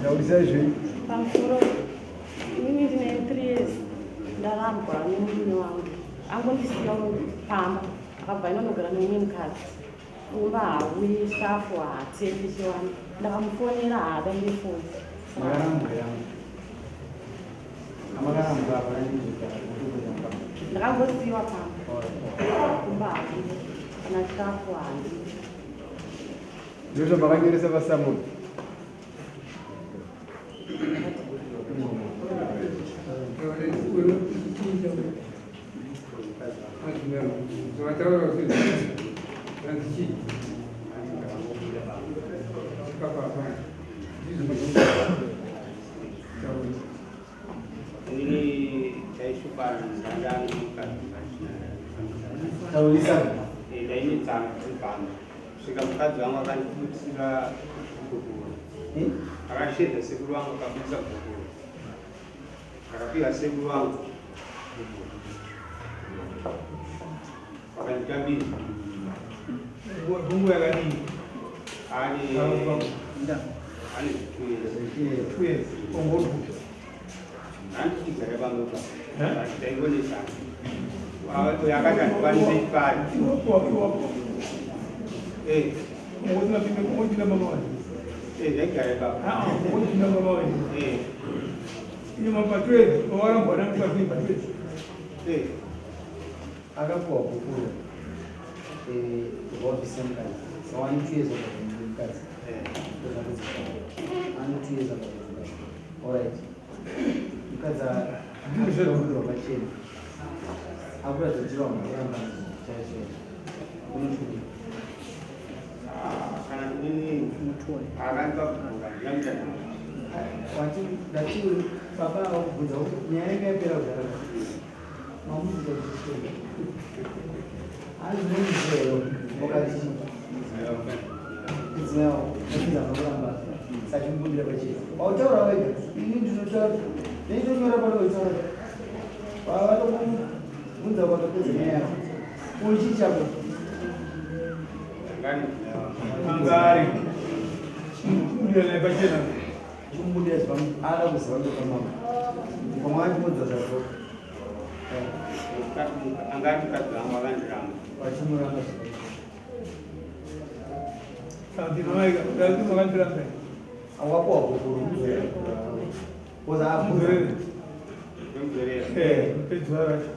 Taurisai zvenyu. Pamusoro inini ndine 3 years ndarambwa nemurume wangu angondisiya pamba akabva inonogara neumwe mukadzi kumba hauyi chikafu haatsepi chiwani ndakamufonera haadaire foni. Makarambwa yangu. Amakarambwa apa nandizogara kutokuenda pamba. Ndakangosiyiwa pamba kumba hauyi kana chikafu handi. Ndozvo makanyoresa pasamoni. Ndainetsana tiri pano svika mukadzi wangu akandibudisira gupuro akashedza sekuru vangu akabudisa gupuro akapiwa sekuru vangu gupuro vakanditambira Bungu yakadii? ane ane 2 years. 2 years. Ongokupi? Handichigara pamba pa taingonetsana uyo akati handikwanise chipari. Iwapo iwapo. Eh, Ongozina pime ongozina mama wani. eh, ndaigara ipapo. Ah, ongozina mama wani. Eh, Iyo mama 12, owarambwa na mpa 12. eh. Akapuwa gupuro wabvisa mukadzi. Saka ane 2 years wakabvisa mukadzi. Eh. Ane 2 years wakabvisa mukadzi. Alright. Mukadzi ndizvo pachena. Akuratidza kuti vanhu vakuramba chaizvo. Unotuka. Ah, kana inini akandipa gupuro handina kuita Wati ndati baba vakubvunza kuti nyaya yanga yapera kudhara. Mamubvunza kuti sei. Hanzi munomuziva wakati mudzimai wako anoramba sachimubudira pachena. Wautaura wega ini ndinotaura ndinotonyora pano weitaura. Vatokubvunza watopedza nyaya yako. Uchi chako. Angani Angari. Chimubudira naye pachena. Chimubudira ada kuziva ndokamama. Pamwe achimudza zvako. Angati mukadzi wangu akandiramba. Vachimuramba zvako. Saka ndinomaika, ndati makandiramba. Awapo gupuro. Koza abvunza. Ndomudzorera. Eh, pedzuva racho.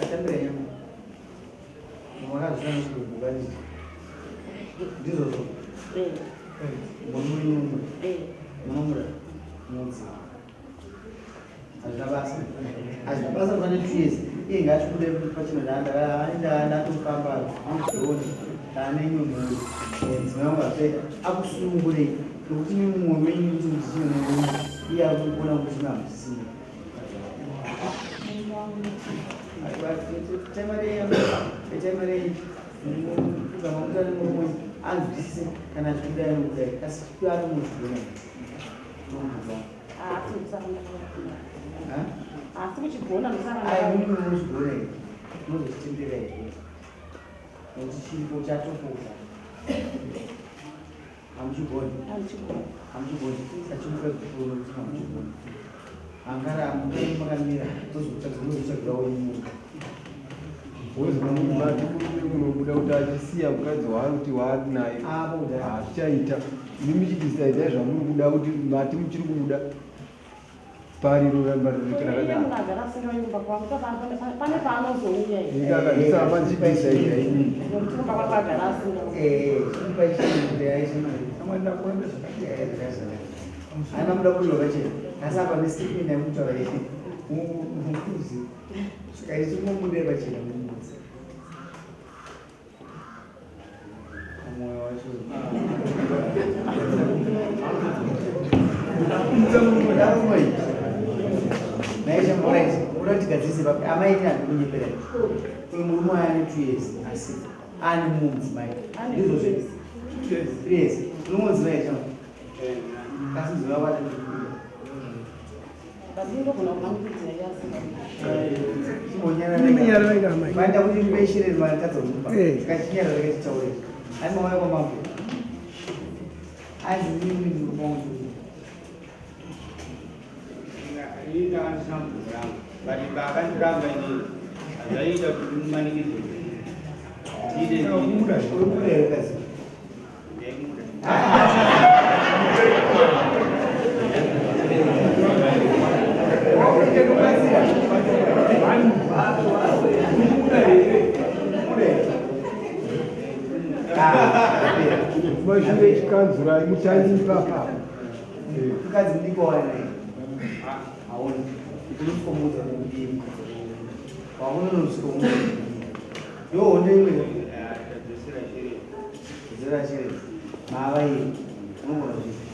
Atambira nyama. Makazvisana kubukanisa. Ndizvozvo. Eh, Munomunyumba. eh. Munomura. Mudzi. Hazvina basa. Hazvina basa pane 2 years. Iye ngaachibude pachena ndatofamba handioni. Ndane imwe mhuri. Mudzimai wangu ape akusunungurei. Nokuti imi mumwe wenyu kuti mudzichine murume. Iye ari kuona kuti hamusisina. Anzwisise kana achikudai anokudai asi chikuda anomuzvigona nomubva. Haasi kusara ndakavakunda. Haasi kuchigona ndosara Ai ndakavakunda. muni munozvigona here munozozvitendera here nokuti chiripo chatopota hamuchigoni. Handichigona. Hamuchigoni sachimuka gupuro nokuti hamuchigoni angara mukai makamira muzotsvagirawo nyika. Mati murume munobuda kuti achisiya mukadzi waari kuti waari naye Apo kudhara. hazvichaita. Imi muchidhisaidai zvamuri kuda kuti mati muchiri kumuda pariro ramba Iye munhu rakadaro. agara asingauyi kumba kwangu saka pane paanozouya here? Ndisamba ndichidhisaida inini. Nekuti kumba kwako agara asingauyi. Chimupa chii aishe mari. Amwe ndakuramba zvakadai. Haina muda kudiwa pachena asi apa nestatement yamutaura iyi mukuzi saka ichi mumudai pachena mumudzi. Mwoyo wacho. Unotigadzirisa papi amai ini handikunyepera uyu murume waye ane 2 years asi ane mumwe mudzimai, ndizvo zve? 3 years unomwe mudzimai chama, kasi mudzimai wako Ndinogona kumanikidzira yasinga. Vaenda kuti mbeshire matadza kumupa, saka chinyarara chitaure. Ai, mauya kwamambo, anzi mimi murume wangu. Ini ndakandisina mubvunzo yangu, but paakandiramba inini hazvaiita kuti mumanikidze tiite. Uri kumuda here kazi? Ndaimuda. Wakuita Umuda here? Muda here? Ah, Mashure chikanzura mutanyi ipapa. Mukadzi mudiki wawana naye haoni, unosvikomuudza kudini? Waunonosvikomuudza yo hondo imwe. Tadzosera shereni. Zera chere mava iyi, unogona kuzviita,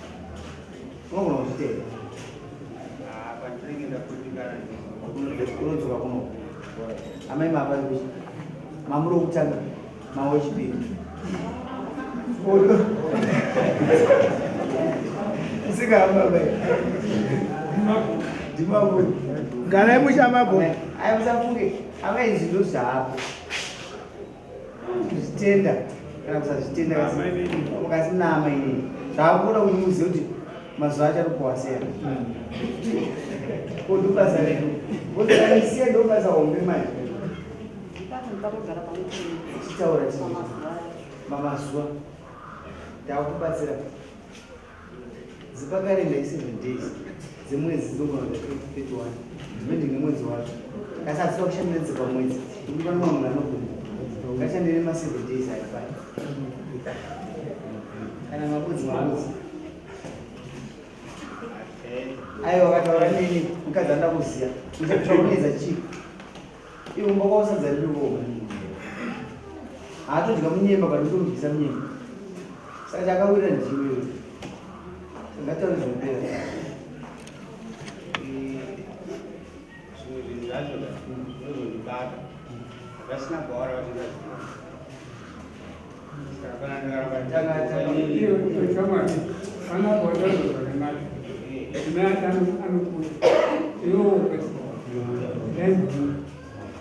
unogona kuzvitenda. Pandinenge ndakundikana. Unodzoka kuno. Amai, mava mamuri wokutanga, mava wechipiri. Isikahamba bai. Ndimaburi. Garai muchamabho. Ai, musafunge amai, izvi ndo zvaapo, kuzvitenda kana kusazvitenda. Mukasi nama inini zvaakuda kuti muzive kuti mazuva acho ari kuwasiyana. Ko ndobasa redu vozivanisiya, ndobasa hombe manje. Ndakagara pamwe. Tichitaura chii? Pamazuva acho. Mamazuva takubatsira dzipakarenda i7 days dzemwedzi dzinogona kuita 31 depending nemwedzi wacho, kasi hatisa kushandira dzepamwedzi nekuti pane mamwe munhu anogona ngashandire ma7 days aifai kana mabudzi mabudzi. Aiwa, akataura neni mukadzi anoda kuziya uchakunetsa chii. Iwe mbakausadza riri koma, haatodya munyemba, but ndomudyisa munyemba, saka chakawira ndiwe iwe. Ngataure zvinopera. Zvimwe zvinhu zvacho zvinozondibata vasina bhawa ravatingaziva, saka kana ndikaramba Chamwari, kana wataura zvakanaka, mudzimai ati anokuda iwewo, then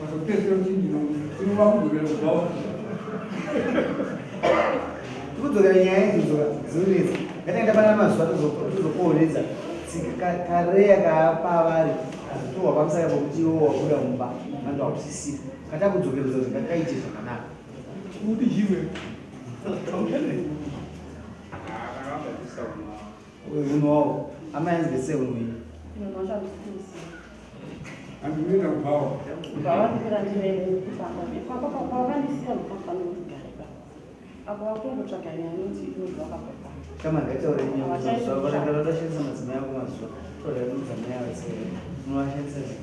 wazopedzisira kuti ndinova kudzokera kubhawa. Tikudzokera nyaya idzodzo dzinonetsa. Ngataenda pana mazuva tozokohonedza tsika kareya kaapavari azotorwa pamusaka pokuti iwo wabuda mumba vanhu vakusisira katakudzokeredza kuti ngakaite zvakanaka. Kuti chiwe auchadai. Kana wagadzirisa unhu. Unhu wawo, amai, anzwe sei unhu iyi? Munhu wacho handisikuziva. Handinoenda kubhawa. Bhawa ndinoenda nekufamba ipapa pavakandisiya, ndikafanira kuti gare pa apo vakungotsvaga nyaya inoti inobva wakabva pa. Kama ngataure nyaya, kana udashandisa madzimai ako mazuva, taura mudzimai avo sei unovashandisa sei?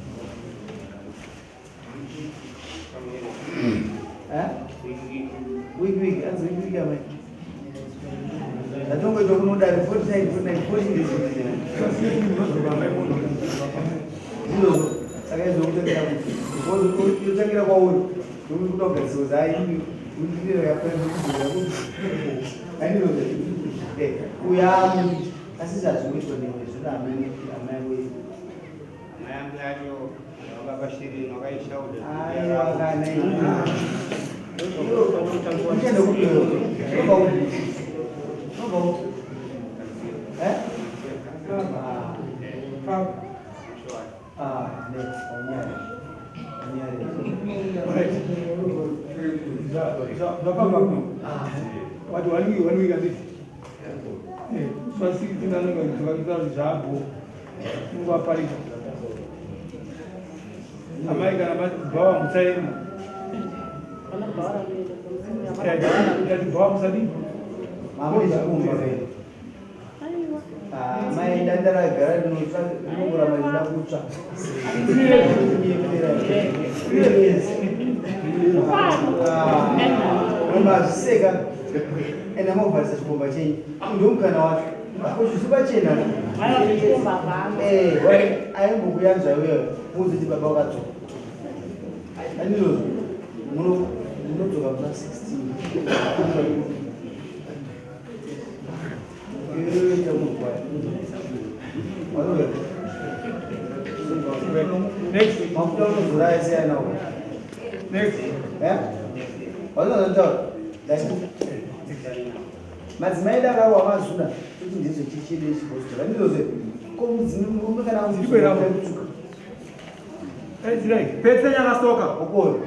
Eh? Wiki wiki, anzi wiki wiki amai. Ndatongoitwa kunodari 49 49 14 days 49 ndizvozvo. Saka izvo kutangira kuti yotangira kwauri nokuti kuda kugadzirwa zai aindizvozvo uya, asi zvazvingoitwa newe zvinoda amai amai wedu. Amai angu yacho vakapa shirini vakaishauda. Aiwa, kana uchaenda kupi? Unobva kupi? Unobva kupi? Eh? Ah. Ah, next, Onyare. Onyare. Zvapamba kuno wati 1 week, 1 week anditi swa 16 anenge achidzoka zvabho ungovaparika. Amai, kana bhawa musaenda. Pana bhawa randoenda. Ndati bhawa musadii. Mamwe chikumba vele. Aiwa. Ah, mai, danda ragara rinotsva, rinongoramba richida kutsva. Kunyepera. 3 years. Ah, munhu azviseka. Enda movharisa chikomba chenyu. Ndomukana wacho. Zvisi pachena. Eh, aimbokuyanzva iwewe. Muzi baba wakadzoka. Andizvozvo. Munodzoka muna 16. Next. Mafuta unozora ese ainawo. Next. Eh? Wazvinozvitaura? Madzimai edu akawa mazuna kuti ndizvo chichiri chipositora. Ndizvozve. Ko murume kana Zviriko here apo? kutsuka. Daidzirai. Petse nyakasoka. Okoro.